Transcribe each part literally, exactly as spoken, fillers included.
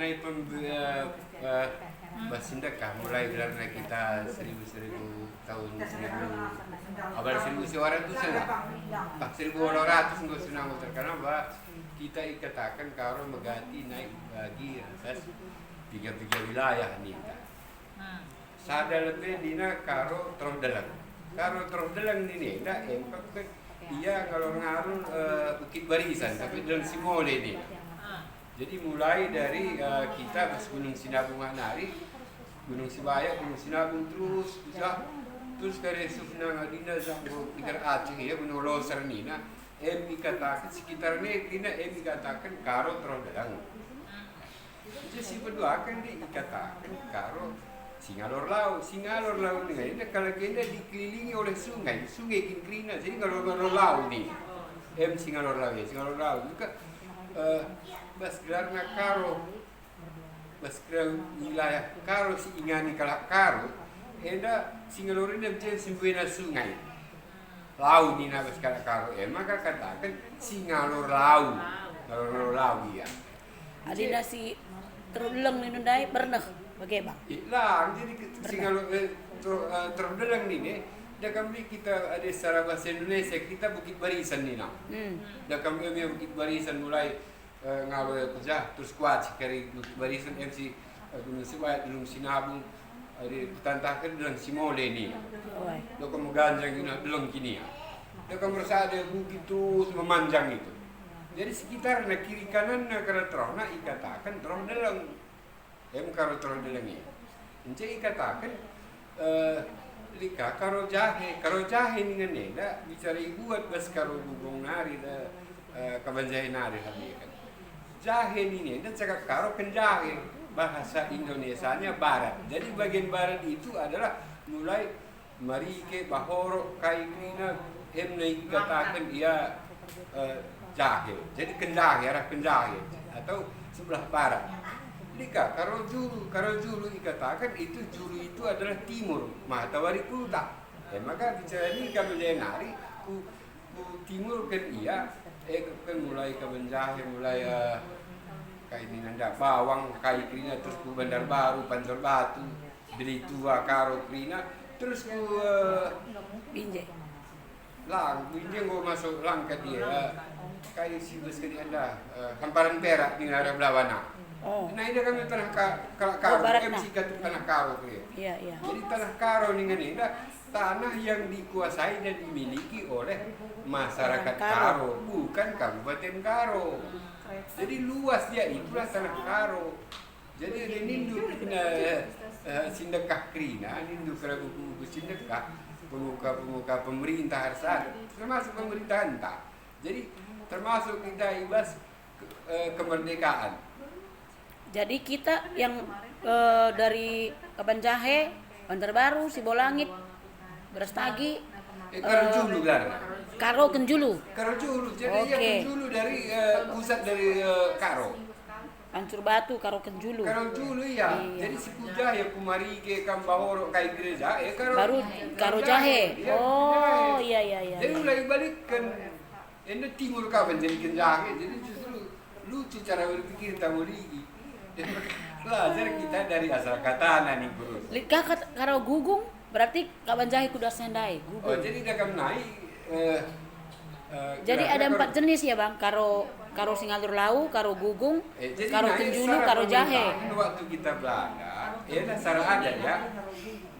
Mulai pembe-, eh, eh, bas sendekah, mulai gelarna kita seribu, seribu tahun seribu, awal seribu dua ratus lah. Bah, seribu dua ratus enggo senang terkenal bahwa kita ikataken Karo megati nai bagi atas piga-piga wilayah ninta. Sada lebe nina Karo Teruh Deleng. Karo Teruh Deleng nina enda empat ke ia ngalor-ngalor, eh, Bukit Barisan, tapi Deleng Simole nina. Jadi mulai dari, eh, kita bas Gunung Sinabung nari, Gunung Sibayak, Gunung Sinabung terus, jah, terus kare sufna ngadina jah Gunung Pigar Aceh, ya, Gunung Loser nina. Em ikataken sekitar negeri na em ikataken Karo Teruh Deleng. Jadi si peduaken nde ikataken Karo Singalor Lau. Singalor Lau nina enda kalak enda dikelilingi oleh sungai, sungai kin kerina, jadi ngalor-ngalor lau nina. Em Singalor Lau, ya, Singalor Lau. Juga, eh, bas gelarna Karo, bas gelar wilayah Karo si ingani kalak Karo, enda Singalor enda menjadi si mbuena sungai. Lau nina bas kalak Karo, e maka kataken Singalor Lau. Ngalor-ngalor lau ia. Adina si Teruh Deleng nina ndai berneh bage, Bang? Ilang, jadi ke-, Singalor, eh, Teruh, eh, Teruh Deleng nina, dah kami kita ada secara bahasa Indonesia, kita Bukit Barisan nina. Hmm. Dah kami Bukit Barisan mulai eh, ngalo ia ku jah, terus kuat si kari Bukit Barisan, em si, eh, Gunung Sibayak, Gunung Sinabung, eh, di, kutantahken Deleng Simole nina. Oi. Dok meganjang guna Deleng kinia. Dok mersada bukit terus memanjang itu. Jadi sekitarna kiri kananna kara terona ikataken Teruh Deleng. Em Karo Teruh Deleng e. Ence ikataken, eh, lit ka Karo Jahe. Karo Jahe ningen enda bicara ibuat bas Karo Gugong nari, eh, Kaban Jahe nari, habiken. Jahe ningen enda cakap Karo ken Jahe. Bahasa Indonesianya barat. Jadi bagian barat itu adalah mulai Marike, Bahorok, kai kerina, em na ikataken ia, eh, Jahe. Jadi ken Jahe, arah ken Jahe atau sebelah barat. Lit ka Karo Julu, Karo Julu ikataken itu, Julu itu adalah timur, matawari kuta. E maka bicara ni kami nari ku, ku timur ken ia, eh, ken mulai Kaban Jahe, mulai, eh, kai nina enda, Bawang, kai kerina, terus ku Banjarbaru, Pancor Batu. Dili Tua Karo kerina, terus ku, eh, Binjai. Lang, Binjai enggo masuk lang ka dia, eh, kai si bas kali enda, eh, Hamparan Perak di arah Belawana. Oh. Nah, ini kami tanah Ka-, Ka-, Karo, barat, em si kataken tanah Karo kerina. Iya, iya. Jadi tanah Karo ningen enda tanah yang dikuasai dan dimiliki oleh masyarakat Karo. Karo, bukan Kabupaten Karo. Jadi luas dia itulah tanah Karo. Jadi ada nindu, eh, eh, sindekah kerina, nindu kerabu-kubu sindekah, pemuka-pemuka pemerintah harus ada, termasuk pemerintah enta. Jadi termasuk kita i bas ke-, eh, kemerdekaan. Jadi kita yang, eh, dari Kaban Jahe, Banjarbaru, Sibolangit, Berastagi, eh, Karo Julu gelarna. Karo Kenjulu. Karo Julu. Jadi ia Kenjulu dari, eh, pusat dari, eh, Karo. Pancur Batu, Karo Kenjulu. Karo Julu, iya. Iya. Jadi si Kujah ya, Kumarige, Kambahorok, kai gereja, eh, Karo, Baru Karo Jahe. Jahe. Iya, Oh, Jahe. Iya, iya, iya, Jadi iya. mulai balikken. Enda timur ka menjadi ken Jahe, jadi justru lucu cara berpikir tamu ligi. Belajar kita dari asal katana nih, Bro. Lit ka kat-, Karo Gugung, berarti Kaban Jahe ku das ndai, Oh, Gugung. jadi dah kam nai, eh, eh, Jadi gelarnya ada Karo empat jenis ya, Bang? Karo, Karo Singalur Lau, Karo Gugung, Eh, jadi Karo nai Kenjulu, secara Karo Jahe. pemerintahan waktu kita Belanda, ya dah secara adat ya.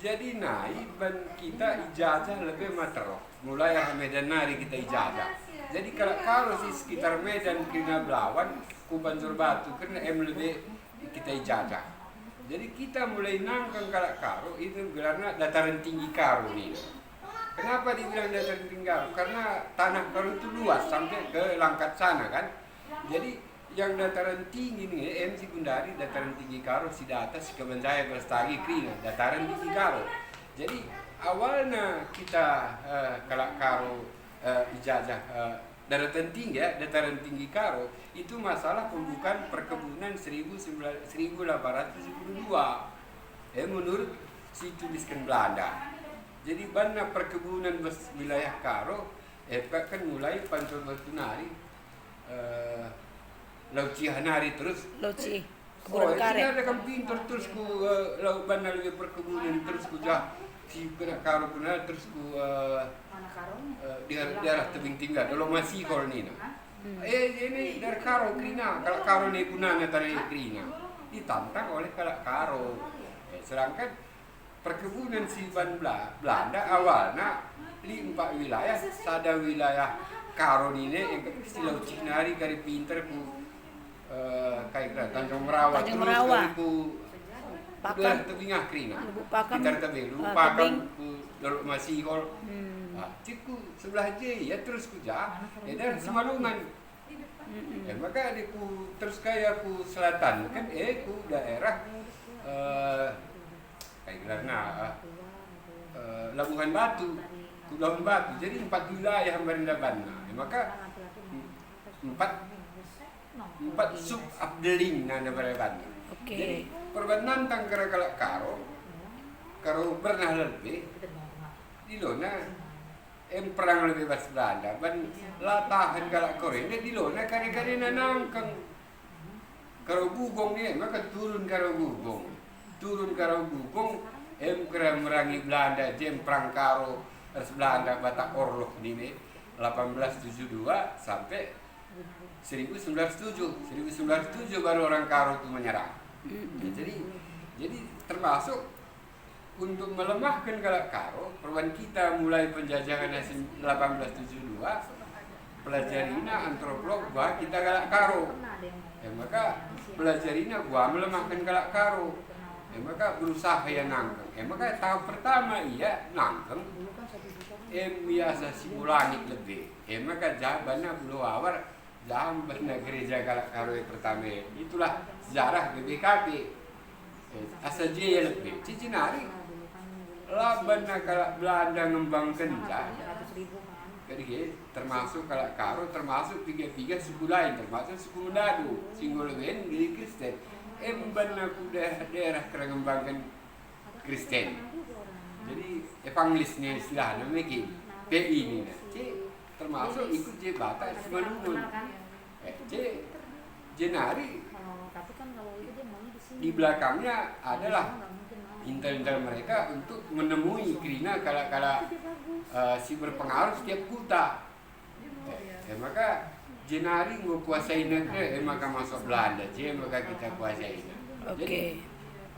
Jadi nai ban kita ijazah lebih materoh. Mulai arah Medan nari kita ijajah. Jadi kalak Karo si sekitar Medan kerina Belawan, ku Pancur Batu, kerina em lebe kita ijajah. Jadi kita mulai nangkang kalak Karo itu gelarna dataran tinggi Karo nih. Kenapa dibilang dataran tinggi Karo? Karena tanah Karo itu luas sampai ke Langkat sana kan. Jadi yang dataran tinggi nih, em si gundari dataran tinggi Karo, si data, si Kaban Jahe, Berastagi, kerina, dataran tinggi Karo. Jadi awalna kita, eh, kalak Karo, eh, ijajah, eh, daratan tinggi, ya, dataran tinggi Karo, itu masalah pembukaan perkebunan seribu sembilan, seribu delapan ratus tujuh puluh dua. Eh, menurut si tuliskan Belanda. Jadi banna perkebunan bas wilayah Karo, eh, kan mulai Pancur Batu nari, eh, Lauciah nari terus. Lauciah. Oh, Gurun karet. Ada kan pinter terus ku, eh, lau banna lebe perkebunan terus ku jah si kena Karo kena terus ku, eh, eh, daerah, daerah tebing tinggal, Dolok Masihol nina. Hmm. Eh, ini daerah Karo kerina, kalak Karo ni gunana tare kerina. Ditantang oleh kalak Karo. Eh, sedangkan perkebunan si ban Bela-, Belanda awalna lit empat wilayah, sada wilayah Karo nine, engkah si lau cik nari kari pinter ku, eh, kai kera, Tanjung Merawa, Tanjung terus Merawa. Kari ku Pakam. Daerah Tebingah kerina. Lubuk Pakam. Pinter tebing, Lubuk Ah, Pakam, tebing. Ku Dolok Masihol. Hmm. Ah, cik ku sebelah je, ya terus ku jah, ya daerah Simalungan. Mm-mm. Eh, maka di ku, terus kaya ku selatan, kan, eh, ku daerah, eh, kai gelarna, eh, Labuhan Batu, ku Labuhan Batu. Jadi empat wilayah mbarinda banna. Eh, maka em-, empat, empat sub abdeling na mbarinda banna. Oke. Jadi, perban nantang kera kalak Karo, Karo bernah lebe, dilona, Em perang lebe bas Belanda, ban la tahan kalak Karo enda dilona kare-karena nangkeng. Karo Gugong e, maka turun Karo Gugong. Turun Karo Gugong, em kera merangi Belanda, jem perang Karo ras Belanda Batak Orlok nine, delapan belas tujuh dua sampai seribu sembilan ratus tujuh. Seribu sembilan ratus tujuh baru orang Karo tu menyerang. Mm-mm. Ya, jadi, jadi termasuk untuk melemahken kalak Karo, perban kita mulai penjajahan delapan belas tujuh dua, pelajarina antropolog bahwa kita kalak Karo. E maka pelajarina bahwa melemahken kalak Karo. E maka berusaha ia nangkeng. E maka tahap pertama ia nangkeng, em biasa si Bolanik lebe. E maka jabanna Bulo Awar, jam bana gereja kalak Karo e pertama e. Itulah sejarah G B K P. Eh, asa je ia lebe. Cici nari, la bana kalak Belanda ngembangkenca. Jadi, termasuk kalak Karo, termasuk piga-piga suku lain, termasuk suku Mendadu, si enggo leben jadi Kristen. Em bana ku daerah-daerah kera ngembangken Kristen. Jadi, evangelis nih istilahna, mungkin P I nina. Cik, termasuk ikut je Batak Simalungun. Eh, cik, jenari di belakangnya adalah intel-intel mereka untuk menemui kerina kalak-kalak, eh, si berpengaruh setiap kota. Eh, eh, maka jenari enggo kuasaina ke, eh, maka masuk Belanda, je maka kita kuasaina. Oke. Jadi,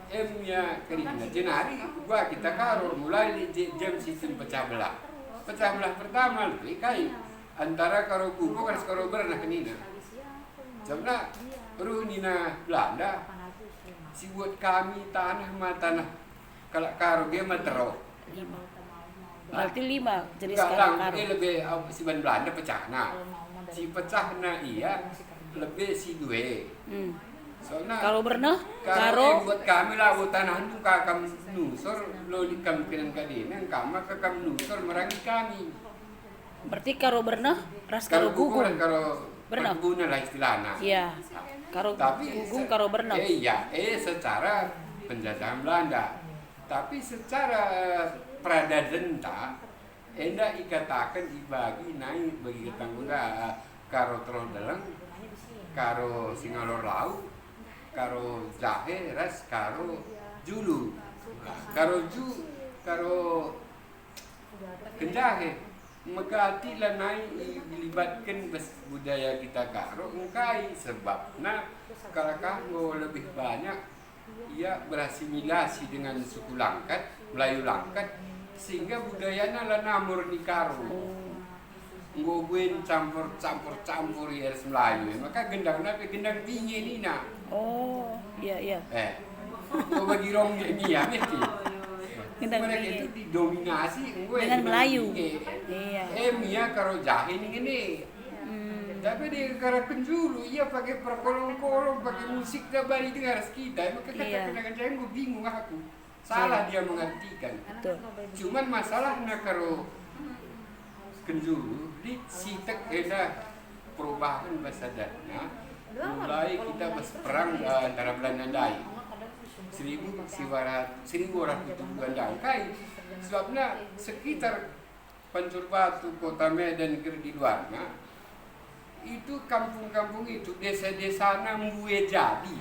em ya kerina, jenari gua kita Karo, mulai di je-, jam sistem pecah belah. Pecah belah pertama lebe kai, antara Karo Gugong ras Karo Berneh nina. Jam lah, ruh nina Belanda, si buat kami tanah ma tanah kalak Karo, dia ma teroh. Lima. Berarti lima jenis Enggak, kalak lang, Karo. Dia lebih, uh, si ban Belanda pecahna. Si pecahna ia lebih si dua. Hmm. Soalnya Karo Berneh, Karo, Karo. Eh, buat kami lah, buat tanah itu kakam nusur, lo ikam kenen kadena, engkam maka kam nusur merangi kami. Berarti Karo Berneh ras Karo Karo Gugong Gugong. Ras Karo Berneh. Perkebunan lah istilahna. Iya. Karo Tapi Gugong, se-, Karo Berneh. Eh, iya, eh, secara penjajahan Belanda. Tapi secara peradadenta, enda ikataken ibagi nai bagi ketanggungan, eh, Karo Teroh Deleng, Karo Singalor Lau, Karo Jahe, ras Karo Julu. Karo Ju, Karo Kenjahe, megati lanai i-, ilibatken bas budaya kita Karo engkai, sebabna kalak Karo lebih banyak ia berasimilasi dengan suku Langkat, Melayu Langkat, sehingga budayana lanai murni Karo. Enggo buen campur-campur-campur ia ras Melayu, maka gendangna pe gendang binge nina. Oh, iya, iya. Eh, enggo bagi rong je nia, mesti. Gendang Mereka binge. Itu didominasi enggo Dengan gendang Melayu. Binge. Iya. Eh, Mia Karo Jahe ni ngene. Hmm. Tapi di Karo Kenjulu, ia pakai perkolong-kolong, pakai musik, bari dengar kita, maka kata Iya. kena-kena enggo bingung aku. Salah Iya. dia mengartikan. Betul. Cuman masalahna Karo Kenjulu, lit sitik enda perubahan bas adatna, mulai kita bas perang, eh, antara Belanda ndai. Seribu, siwara-, seribu orang pitu puluh ndai. Engkai? Sebabna sekitar Pancur Batu, Kota Medan, kira di luarna, itu kampung-kampung itu, desa-desana mbue jadi.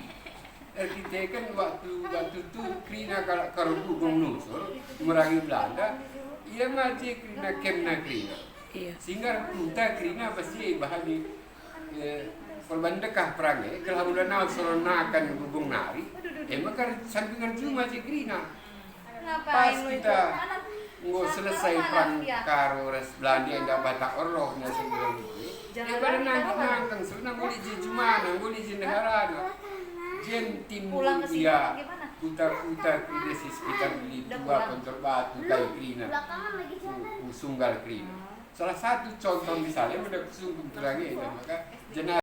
Erkiteken waktu, waktu tu kerina kalak Karo Gugong nusur merangi Belanda, ia maje kerina kemna kerina. Iya. Sehingga kuta kerina pasti bahan di, eh, korban dekah perang, eh, gelah ula nau seronakan Gugong nari, eh, maka sambil ngerju maje kerina. Pas kita enggo selesai perang Karo ras Belanda enda Batak Orloh na sendiri. Eh, bala nangkeng-nangkeng, sebenarnya nguli je jumana, nguli je ndeharana. Jen timbul ia kuta-kuta kerina si sekitar Belitua, Kontor Batu, kai kerina. Ku, ku Sunggal kerina. Salah satu contoh misalnya, meda kusungkun turangi enda, maka jenar